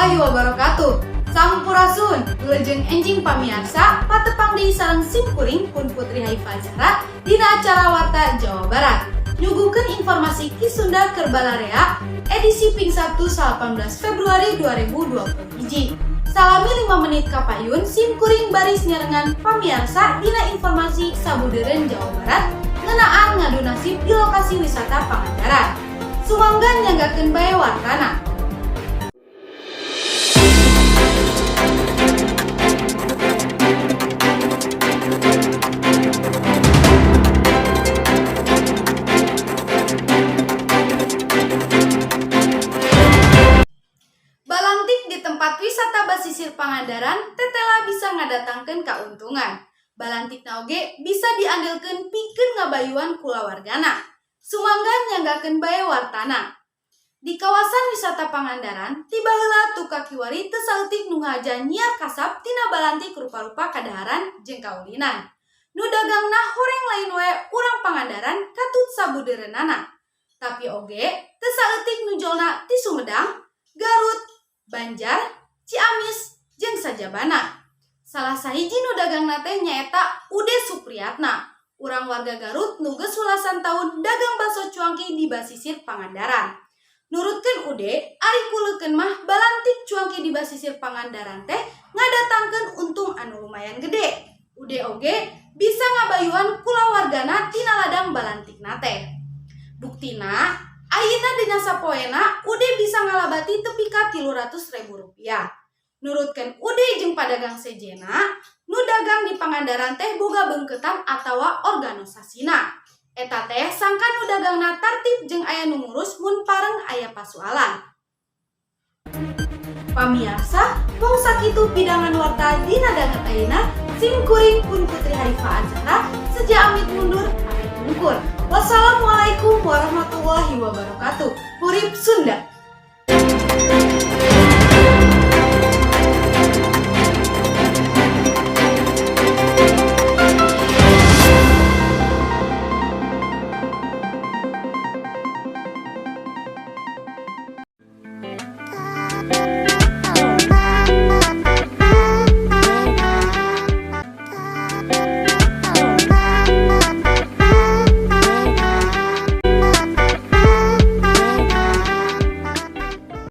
Warahmatullahi wabarakatuh. Sampurasun, wilujeng enjing pamiarsa, patepang deui sareng simkuring pun Putri Haifa Zahra dina acara Warta Jawa Barat. Nyuguhkeun informasi Ki Sunda keur balarea edisi ping 1 18 Februari 2020 hiji. Salami 5 menit kapayun, simkuring baris nyarengan pamiarsa dina informasi sabudeureun Jawa Barat ngeunaan ngadu nasib di lokasi wisata Pangandaran. Sumangga nyanggakeun bae wartana. Balantik di tempat wisata basisir Pangandaran tetela bisa ngadatangkeun kauntungan. Balantikna oge bisa diandelkeun pikeun ngabayuan kulawargana. Sumangga nyanggakeun bae wartana. Di kawasan wisata Pangandaran, ti baheula tu kiwari teu saeutik nu ngahaja nyiar kasab tina balantik rupa-rupa kadaharan jeung kaulinan. Nu dagangna horeng lain wae urang Pangandaran katut sabudeureunana. Tapi oge teu saeutik nu jolna ti Sumedang, Garut, Banjar, Ciamis, jeung sajabana. Salah sahiji nu dagangna teh nyaeta Ude Supriyatna, urang warga Garut nu geus welasan tahun dagang bakso cuangki di basisir Pangandaran. Nurutkeun Ude, ari kuleukeun mah balantik cuangki di basisir Pangandaran teh ngadatangkeun untung anu lumayan gede. Ude oge bisa ngabayuan kulawargana tina ladang balantikna teh. Buktina, ayeuna dina sapoena Ude bisa ngalabati tepi ka Rp300.000. Nurutkeun Ude jeung padagang sejenna, nu dagang di Pangandaran teh boga beungkeutan atawa organisasina. Eta teh sangkan nu dagangna tartib jeung aya nu ngurus mun pareng aya pasualan. Pamiarsa, mung sakitu pidangan warta dina danget ayeuna, sim kuring pun Putri Haifa Azhara seja amit mundur, amit mungkur. Wassalamualaikum warahmatullahi wabarakatuh. Hurip Sunda.